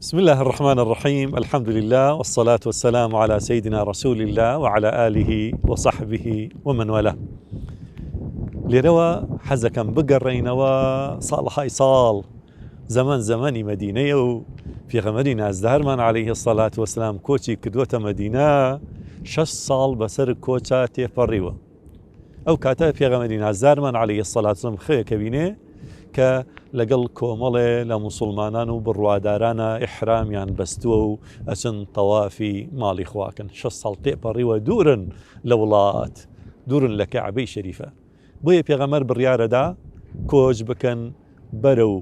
بسم الله الرحمن الرحیم الحمد لله والصلاة والسلام على سيدنا رسول الله وعلى آله وصحبه ومن والاه. لێرەوە حەزەکەم بگەڕێینەوە ساڵەهای ساڵ زەمەن زەمەنی مەدینەیە و پێغەمبەری نازدارمان عەلەیه الصلاة والسلام کۆچی کردووەتە مەدینە شەش ساڵ بەسەر کۆچا تێپەڕیوە. ئەو کاتە پێغەمبەری نازدارمان عەلەیه الصلاة والسلام خەوێکە بینێ کە لەگەڵ کۆمەڵێ لە موسڵمانان و بڕوادارانە ئیحرامیان بەستووە و ئەچن تەوافی ماڵی خواکەن. شەش ساڵ تێپەڕیوە دوورن لە وڵات، دوورن لە کەعبەی شەریفە. بۆیە پێغەمبەر بڕیارەدا کۆچ بکەن بەرەو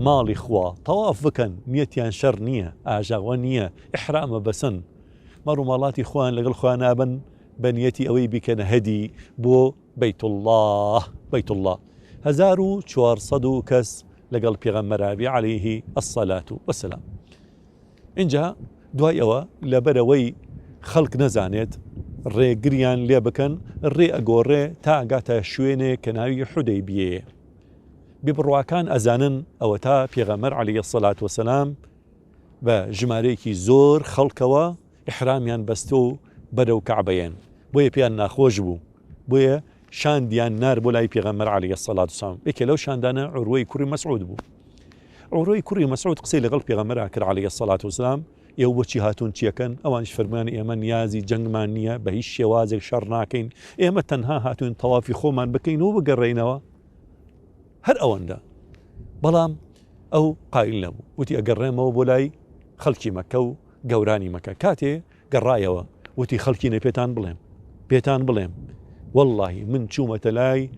ماڵی خوا تەواف بکەن، نیەتیان شەڕ نییە، ئاژاوە نییە، ئیحرامە بەسن، مەڕ و ماڵاتی خۆیان لەگەڵ خۆیان نابەن بە نیەتی ئەوەی بیکەنە هەدی بۆ بەیت اللە بەیت اللە 1400 کەس لەگەڵ پێغەمبەرا بی علیه الصلاة والسلام. ئینجا دوای ئەوە لەبەرئەوەی خەڵک نەزانێت ڕێگریان لێ بکەن ڕێ ئەگۆڕێ تا ئەگاتە شوێنێک کە ناوی حودەیبیەیە. بێبڕواکان ئەزانن ئەوەتا پێغەمبەر علیە الصلوە والسلام بە ژمارەیەکی زۆر خەڵکەوە ئیحرامیان بەستوە و بەرەو کەعبە یەن، بۆیە پێیان ناخۆش بوو، بۆیە شاندیان نارد بۆ لای پێغەمبەر علیە الصلوە والسلام، یەکێ لەو شاندانە عوروەی کوڕی مەسعود بوو. عوروەی کوڕی مەسعود قسەی لەگەڵ پێغەمبەرا کرد علیە الصلوە والسلام، ئێوە بۆچی هاتوون چیەکەن؟ ئەوانیش فەرموویان ئێمە نیازی جەنگمان نییە، بە هیچ شێوازێک شەڕ ناکەین، ئێمە تەنها هاتووین تەوافی خۆمان بکەین و بگەڕێینەوە، هەر ئەوەندە. بەڵام ئەو قایل نەبوو، وتی ئەگەڕێمەوە بۆ لای خەڵکی مەککە و گەورانی مەکە. کاتێ گەڕایەوە وتی خەڵکینە پێتان بڵێم پێتان بڵێم وەڵڵاهی من چوومەتە لای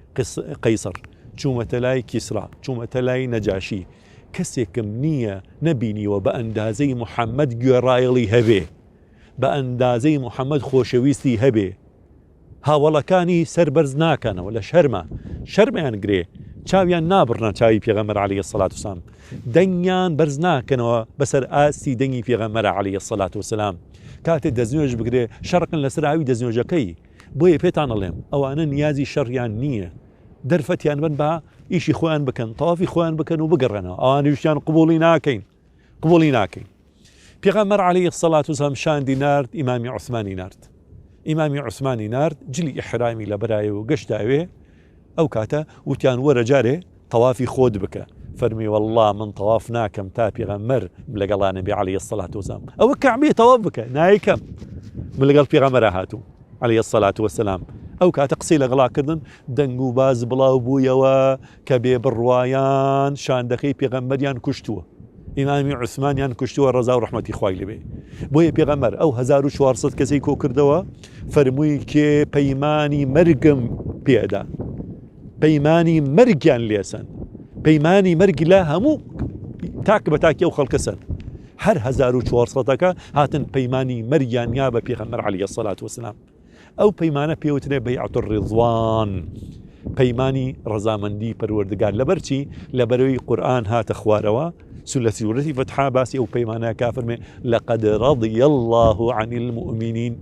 قەیسەر چوومەتە لای کیسرا چوومەتە لای نەجاشی کەسێکم نییە نەبینیوە بە ئەندازەی محەممەد گوێڕایەڵی هەبێ بە ئەندازەی محەممەد خۆشەویستی هەبێ هاوەڵەکانی سەر بەرز ناکەنەوە لە شەرما شەرمیان گرێ چاویان نابڕنە چاوی پێغەمبەر علیە الصلوة والسلام دەنگیان بەرز ناکەنەوە بەسەر ئاستی دەنگی پێغەمبەر علیە الصلوة والسلام کاتێ دەستنوێژ بگرێ شەڕقن لەسەر ئاوی دەستنوێژەکەی بۆیە پێتان ئەڵێم ئەوانە نیازی شەڕیان نییە دەرفەتیان بن با ئیشی خۆیان بکەن تەوافی خۆیان بکەن و بگەڕێنەوە ئەوانیشیان قبوڵی ناکەین قبوڵی ناکەین. پێغەمبەر علیە الصلوة والسلام شاندی نارد ئیمامی عوسمانی نارد. ئیمامی عوسمانی نارد جلی ئیحرامی لەبەرایە و گەشتە ئەوێ. ئەو کاتە وتیان وەرە جارێ تەوافی خۆت بکە. فەرمی واللە من تەواف ناکەم تا پێغەمبەر لەگەڵا نەبێ علیە الصلوة والسلام. ئەوە کەعبەیە تەواف بکە. نایکەم. من لەگەڵ پێغەمبەرا هاتووم. علیە الصلوة والسلام. ئەو کاتە قسەی لەگەڵا کردن دەنگ و باز بڵاو بوویەوە کە بێ بڕوایان شاندەکەی پێغەمبەریان کوشتووە ئیمامی عوسمانیان کوشتووە ڕەزا و ڕەحمەتی خوای لێبێ بۆیە پێغەمبەر ئەو 1400 کەسەی کۆ کردەوە فەرمووی کێ پەیمانی مەرگم پێدا پەیمانی مەرگیان لێسەن پەیمانی مەرگی لە هەموو تاک بە تاکی ئەو خەڵکە سەن هەر 1400ەکە هاتن پەیمانی مەرگیان یا بە پێغەمبەر عەلەیهی سەلات وسلام ئەو پەیمانە پێوترێ بەیعەت الرضوان پەیمانی ڕەزامەندی پەروەردگار لەبەرچی لەبەرەوەی قورئان هاتە خوارەوە لە سورەتی فتحا باسی ئەو پەیمانە کافرمێ لقد رضي الله عن المؤمنين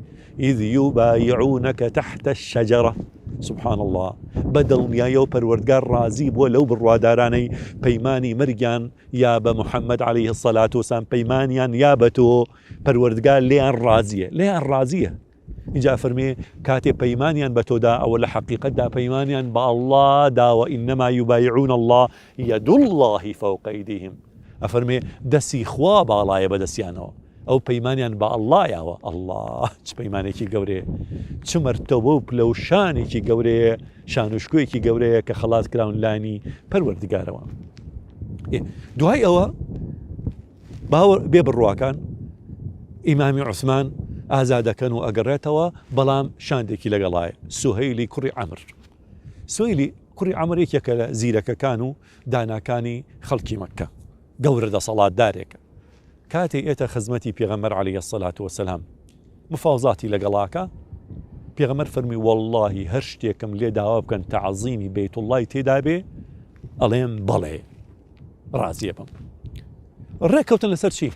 إذ يبايعونك تحت الشجرة سبحان الله بە دڵنیایەوە پەروەردگار ڕازی بووە لەو بڕوادارانەی پەیمانی مەرگیان یا بە محەممەد عەلەیه الصلاة والسلام پەیمانیان یا بە تۆ پەروەردگار لێیان ڕازیە لێیان ڕازیە ئینجا فەرمێ کاتێ پەیمانیان بە تۆ دا ئەوە لە حەقیقەتدا پەیمانیان بە ئەڵڵا داوە ئینما یبایعون اللە ید اللە فوق ایدیهم ئەفەرمێ دەستی خوا باڵایە بە دەستیانەوە ئەو پەیمانیان بە ئەڵڵا یاوە ئەڵڵا چ پەیمانێکی گەورەیە چ مەرتەبە و پلە و شانێکی گەورەیە شان و شکۆیەکی گەورەیە کە خەڵات کراون لانی پەروەردگارەوە دوای ئەوە باوەڕ بێ بڕواکان ئیمامی عوسمان ئازادەکەن و ئەگەڕێتەوە بەڵام شاندێکی لەگەڵایە سوهەیلی کوڕی عەمر سوهەیلی کوڕی عەمر یەکێکە لە زیرەکەکان و داناکانی خەڵکی مەککە گەورە دەسەڵاتدارێکە کاتێ ئێتە خزمەتی پێغەمبەر عەلەیهی سەلات وەسەلام مفاوزاتی لەگەڵاکە پێغەمبەر فەرمی واللهی هەر شتێکم لێ داوا بکەن تەعزیمی بەیتوڵڵای تێدا بێ ئەڵێم بەڵێ ڕازیە بم ڕێککەوتن لەسەر چی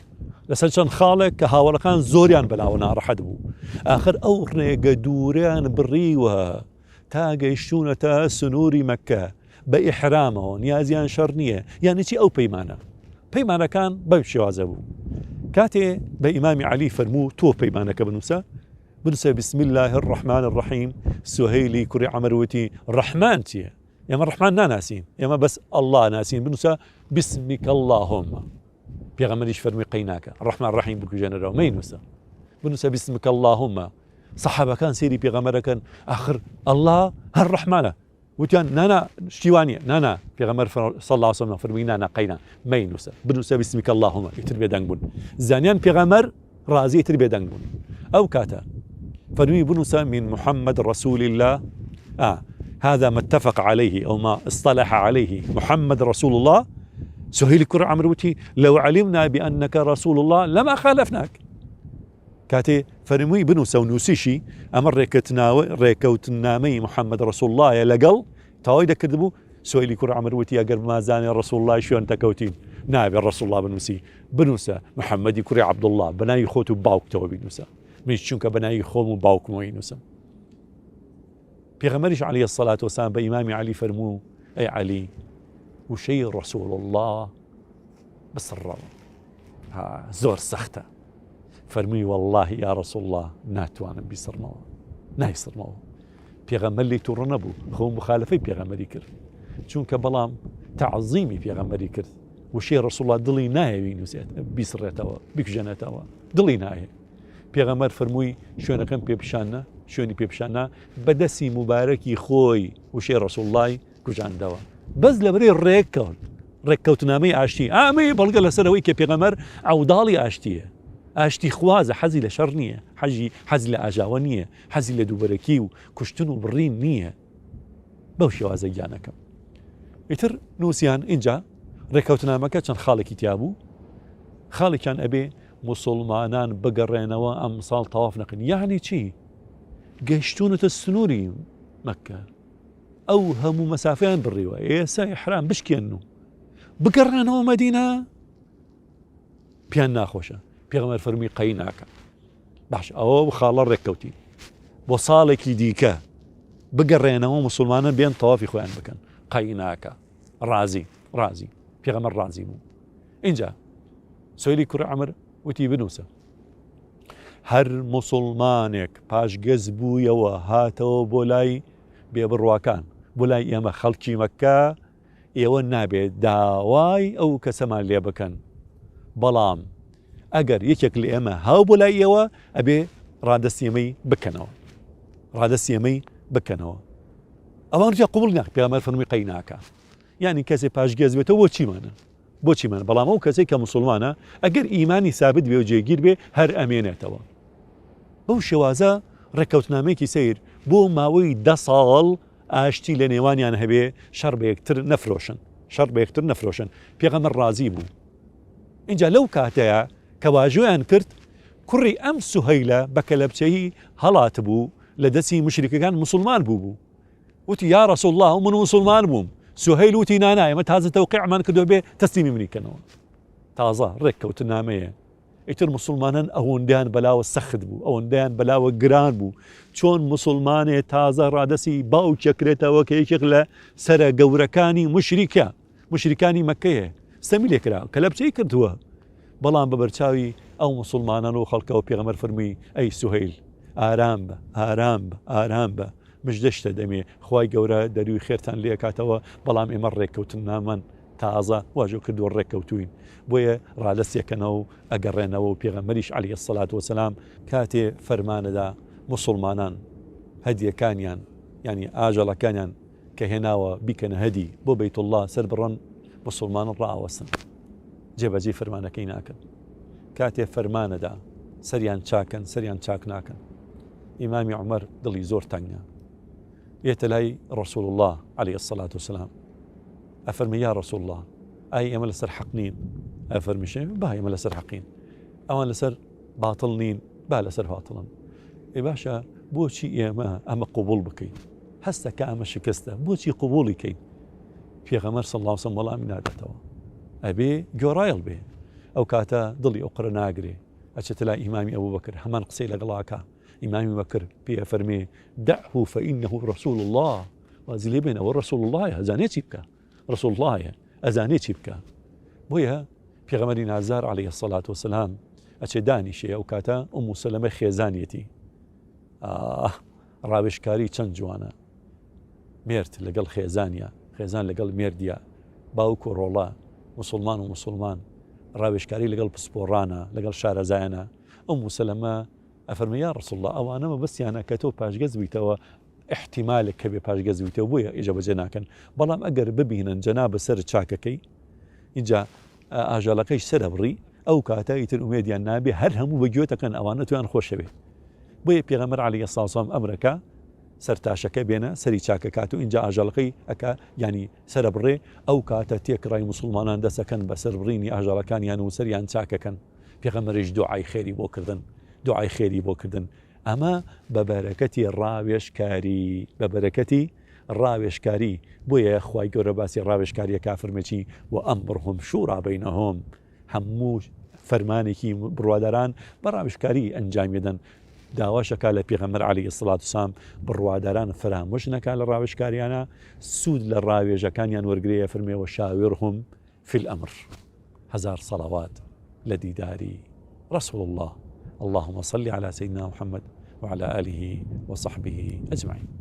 لەسەر چەند خاڵێک کە هاوڵەکان زۆریان بەلاوە ناڕەحەت بوو ئاخر ئەو ڕێگە دووریان بڕیوە تا گەیشتونەتە سنووری مەکە بە ئیحرامەوە نیازیان شەڕ نییە یانی چی ئەو پەیمانە پەیمانەکان بەم شێوازە بوو. کاتێ بە ئیمامی عەلی فەرموو تۆ پەیمانەکە بنووسە، بنووسە بسم اللە الرحمن الرحیم، سوهەیلی کوڕی عەمر وتی ڕەحمان چییە؟ ئێمە ڕەحمان ناناسین، ئێمە بەس ئەڵڵا ناسین، بنووسە بسمک اللهم. پێغەمبەریش فەرمووی قەی ناکە، ڕەحمان ڕەحیم بکوژێنەرەوە، مەینووسە، بنووسە بسمک اللهم. سەحابەکان سەیری پێغەمبەرەکەن، ئاخر ئەڵڵا هەر ڕەحمانە. وتیان نانا شتی وا نییە نانا پێغەمبەر صلی الله علیه وسلم فەرمووی نانا قەینا مەینووسە بنووسە بسمک اللهم ئیتر بێدەنگ بوون زانیان پێغەمبەر ڕازی ئیتر بێدەنگ بوون ئەو کاتە فەرمووی بنووسە من محمد رسول الله آه هذا ما اتفق عليه أو ما اصطلح عليه محمد رسول الله سهيل كر عمرو وتي لو علمنا بأنك رسول الله لما خالفناك کاتێ فەرمووی بنووسە و نووسیشی، ئەمە ڕێکەوتننامەی محەممەد ڕەسووڵڵایە لەگەڵ، تەواوی دەکردبوو، سوەیلی کوڕی عەمر وتی، ئەگەر بمانزانێ ڕەسووڵڵای شوێن دەکەوتین، نابێ ڕەسووڵڵا بنووسی، بنووسە محەممەدی کوڕی عەبدوڵڵا، بە ناوی خۆت و باوکتەوە بینووسە، منیش چونکە بە ناوی خۆم و باوکمەوە ئەینووسم. پێغەمبەریش عەلەیه الصلاة والسلام بە ئیمامی عەلی فەرموو، ئەی عەلی، وشەی ڕەسووڵ اللە بسڕەوە، ها زۆر سەختە. فەرمووی وەڵڵاهی یا ڕەسوڵ اللە ناتوانم بیسڕمەوە، نایسڕمەوە. پێغەمبەر لێی تووڕە نەبوو، خۆ مخالفەی پێغەمبەری کرد، چونکە بەڵام تەعزیمی پێغەمبەری کرد. وشەی ڕەسوڵ اللە دڵی نایەوێ بینووسێت، بیسڕێتەوە، بیکوژێنێتەوە، دڵی نایێ. پێغەمبەر فەرمووی شوێنەکەم پێ پیشان نا، شوێنی پێ پیشان نا، بە دەستی موبارەکی خۆی وشەی ڕەسوڵ اللەی کوژاندەوە. بەس لەبەرەی ڕێککەوت، ڕێککەوتنامەی ئاشتی، ئەمەیە بەڵگە لەسەر ئەوەی کە پێغەمبەر عەوداڵی ئاشتییە، ئاشتی خوازە، حەزی لە شەڕ نییە، حەزی حەزی لە ئاژاوە نییە، حەزی لە دووبەرەکی و کوشتن و بڕین نییە. بەو شێوازە گیانەکەم. ئیتر نووسیان ئینجا ڕێککەوتنامەکە چەند خاڵێکی تیا بوو، خاڵێکیان ئەبێ موسڵمانان بگەڕێنەوە ئەمساڵ تەواف نەکەن یەعنی چی؟ گەیشتوونەتە سنووری مەککە ئەو هەموو مەسافەیان بڕیوە ئێستا ئیحرام بشکێن و بگەڕێنەوە مەدینە پیان ناخۆشە پێغەمبەر فەرمی قەی ناکە باش ئەوە خاڵە ڕێککەوتین بۆ ساڵێکی دیکە بگەڕێنەوە مسلمانە بێن تەوافی خۆیان بکەن قەی ناکە ڕازی ڕازی پێغەمبەر ڕازی بوو اینجا سویلی کوڕی عەمر وتی بنووسە هەر موسڵمانێک پاشگەز بوویەوە هاتەوە بۆ لای بێبڕواکان بۆ لای ئێمە خەڵکی مەککە ئێوە نابێت داوای ئەو کەسەمان لێ بکەن بەڵام ئەگەر یەکێک لە ئێمە هاو بۆ لای ئێوە ئەبێ ڕادەستی ئێمەی بکەنەوە ڕادەستی ئێمەی بکەنەوە ئەوان قبول ناکە پێغەمبەر فەرمووی قەی ناکە یانی کەسێ پاشگەز بێتەوە بۆ چیمانە بۆ چیمانە بەڵام ئەو کەسێک کە مسلمانە ئەگەر ئیمانی سابت بێ و جێگیر بێ هەر ئەمێنێتەوە بەو شێوازە ڕێککەوتنامەیەکی سیر بۆ ماوەی دە ساڵ ئاشتی لە نێوانیان هەبێ شەڕ بە یەکتر نەفرۆشن شەڕ بە یەکتر نەفرۆشن پێغەمبەر ڕازی بوو اینجا لەو کاتەیە کە واژۆیان کرد کوڕی ئەم سوهەیلە بە کەلەپچەیی هەڵاتبوو لە دەستی مشریکەکان مسلمان بوو بوو وتی یا رسول اللە من موسڵمان بووم، سوهەیل وتی نانا ئێمە تازە تەوقیعمان کردووە بێ تەسلیمی منی کەنەوە. تازە ڕێککەوتنامەیە. ئیتر موسڵمانان ئەوەندەیان بەلاوە سەخت بوو، ئەوەندەیان بەلاوە گران بوو، چۆن موسڵمانێ تازە ڕادەستی باوکی کرێتەوە کە یەکێک لە سەرە گەورەکانی موشریکە، موشریکانی مەککەیە، ستەمی لێکرا، کەلەپچەی کردووە. بەڵام بە بەرچاوی ئەو موسڵمانان و خەڵکەوە پێغەمبەر فەرمووی ئەی سوهەیل ئارام بە، ئارام بە، ئارام بە، مژدەشتە دەمێ خوای گەورە دەروی خێرتان لێ ئەکاتەوە بەڵام ئێمە ڕێککەوتننامان تازە واژۆ کردووە ڕێککەوتوین بۆیە ڕادەستیەکەنەوە و ئەگەڕێنەوە و پێغەمبەریش علیە الصلوة والسلام کاتێ فەرمانەدا موسوڵمانان هەدیەکانیان یانی ئاژەڵەکانیان کە هێناوە بیکەنە هەدی بۆ بەیت اللە سەر بڕن موسوڵمانان ڕائەوەستن جێبەجێی فەرمانەکەی ناکەن کاتێ فەرمانەدا سەریان چاکەن سەریان چاک ناکەن ئیمامی عومەر دڵی زۆر تەنگە یەتە لای ڕسول الله علیه الصلاة والسلام ئەفەرمی یا ڕسول الله ئای ئێمە لەسەر حەق نین ئەفەرمیشێ با ئێمە لەسەر حەقین ئەوان لەسەر باتڵ نین با لەسەر باتڵن ئێ باشە بۆچی ئێمە ئەمە قوبول بکەین هەستە کە ئەمە شکستە بۆچی قوبولی کەین پێغەمەر صلی الله علیه وسلم وەڵامی ناداتەوە ئەبێ گۆڕایڵ بێ ئەو کاتە دڵی ئۆقرە ناگرێ ئەچێتە لای ئیمامی ئەبوبەکر هەمان قسەی لەگەڵا ئەکا، ئیمامی بەکر پێی ئەفەرمێ، دعه فانه رسول اللە، وازی لێ بێنە ئەوە رسول اللەیە ئەزانێ چی بکا، رسول اللەیە ئەزانێ چی بکا. بۆیە پێغەمبەری نازدار علیە الصلوة والسلام. ئەچێ دانیشێ ئەو کاتە ئوم سەلەمە خێزانیەتی. ئاه ڕاوێژکاری چەند جوانە. مێرد لەگەڵ خێزانیا، خێزان لەگەڵ مێردیا، باوک و ڕۆڵە، موسڵمان و موسڵمان، ڕاوێژکاری لەگەڵ پسپۆڕانە، لەگەڵ شارەزایانە. ئوم سەلەمە ئەفەرمێ یا رسول اللە ئەوانە مەبەستیانە کە تۆ پاشگەز بیتەوە ئیحتیمالێک هەبێ پاشگەز بیتەوە بۆیە جێبەجێ ناکەن بەڵام ئەگەر ببینن جەنابە سەرت چاکەکەی ئینجا ئاژەڵەکەیش سەرەبڕی ئەو کاتە ئیتر ئومێدیان نابێ هەر هەموو بە گوێتەکەن ئەوانە تویان خۆشەوێ بۆیە پێغەمبەر عەلەیهی سڵاو ئەمرەکە سەرتاشەکە بێنە سەری چاکەکات و ئینجا ئاژەڵەکەی ئەکا ینی سەرەبڕێ ئەو کاتە تێکڕای موسڵمانان دەسەکەن بە سەربڕینی ئاژەڵەکانیان و سەریان چاکەکەن پێغەمبەریش دوعای خێری بۆ کردن دوعای خێری بۆ کردن ئەمە بە بەرەکەتی ڕاوێژکاری بە بەرەکەتی ڕاوێژکاری بۆیە خوای گەورە باسی ڕاوێژکاریە کافرمەچی و ئەمرهم شورا بینهم هەموو فەرمانێکی بڕواداران بە ڕاوێژکاری ئەنجامیدەن داواشەکە لە پێغەمبەر عەلەیهی سڵات وسلام بڕواداران فەرامۆش نەکا لە ڕاوێژکاریانە سوود لە ڕاوێژەکانیان وەرگرەیە فەرمێ وشاورهم فی الامر هەزار صلوات لە دیداری رسول اللە اللهم صل علی سیدنا محمد وعلى آله وصحبه اجمعین.